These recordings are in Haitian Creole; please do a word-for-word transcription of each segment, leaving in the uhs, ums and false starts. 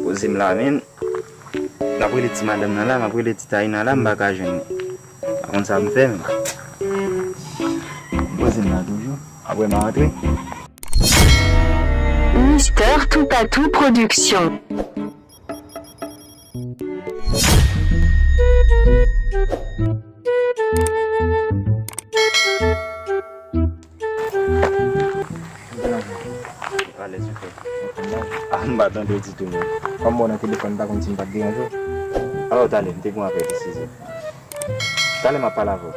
Poze m la, men. M ap rele ti madanm nan la, m ap rele ti Taina la, m pa ka jwenn li. Pa konn sa m fè, men. M poze m la toujou. Apre m a antre. Mister Toupatou Production. Alèz, frè. Ah, m pa tande w ditou, non. Kòm mwen nan telefòn, m pa konn si m pa t deranje w. Alò, talè, m te gen yon apèl ki siz è. Talè m ap pale avè w.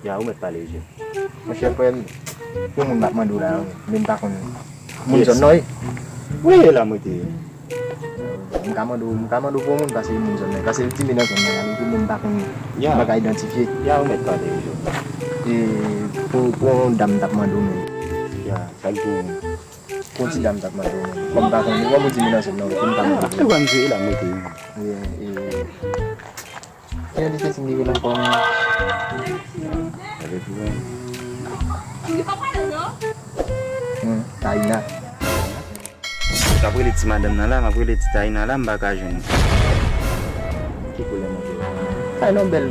Ya, ou mèt pale, Eugène. Monchè, frè m, pou moun m ap mande w la, wi, men m pa konn moun zòn nan, wi. Wi, e la mwen te ye. M ka mande w, m ka mande w pou moun, paske moun zòn nan, paske l di men nan zòn nan la, men pou moun m pa konn, m pa ka idantifye. Ya, ou mèt pale, Eugène. E pou, pou yon dam m t ap mande w menm. Ya, sa l gen. Pou yon ti dam m t ap mande w menm. Kòm m pa konn, kòm ou di men nan zòn nan, wi, pou m ka mande w. E wè m di, e la mwen te ye. Wi, e, Gen de ti nivo la kòm. Gade pou mwen. Hmm, Taina. M ap rele ti madanm nan la, m ap rele ti Taina la, m pa ka jwenn li. Ki koulè manzè? Taina bèl.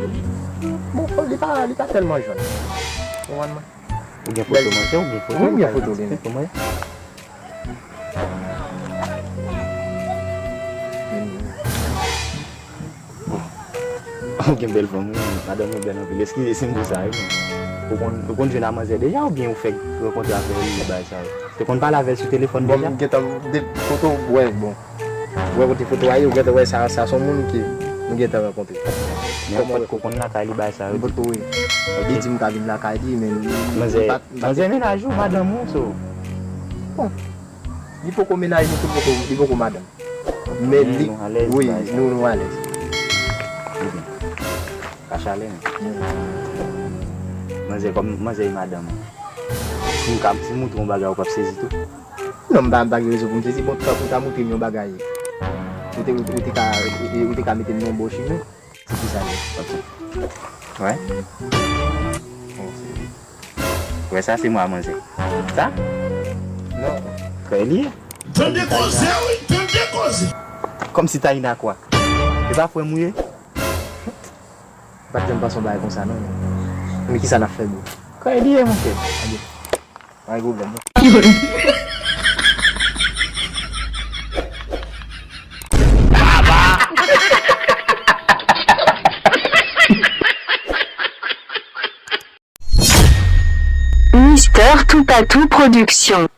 Bon, li pa, li pa tèlman jòn. Ou konprann mwen? Ou gen foto manzè, ou gen foto? Wi, m gen foto li. Foto mwen. Ou gen bèl fanm, wi. Madanm ou bèl anpil. Eskize si m di sa, wi, men ou konn, ou konn jwenn a manzè deja oubyen ou fèk rankontre avè l, bagay sa yo? Te konn pale avè l sou telefòn deja? Bon, m gentan, de, kote w wè, bon. Ou wè kote foto a ye, ou gentan wè sa, sa se yon moun ke nou gentan rankontre. Men ou potko konn lakay li, bagay sa yo? M potko, wi. Ok. Li di m ka vin lakay li, men li, li pa t, li pa t. Manzè, manzè mennaj ou, madanm ou, so. Bon. Li poko mennaj, li poko, li poko madanm. Men li, nou alèz, wi, nou, nou alèz. Ebyen, pa chale, non. Manzè, kòm manzè e madanm ou. Si m ka, si m moutre yon bagay, ou p ap sezi tou? Non, m pa, m pa gen rezon pou m sezi. Bon, tankou w ta moutre m yon bagay, ou te, ou te ka, ou te ka mete m nan yon bon chimen. Se kisa l ye? Wè? Bon, se, wè sa se mwa manzè. Sa? Non. Frè li ye. Tande koze, wi, tande koze. Kòmsi Taina kwa? E pa frè m ou ye? M pa t janm panse yon bagay konsa, non. Men kisa n ap fè, bro? Frè li ye, monchè. Pa gen pwoblèm, non. Mister Toupatou Production.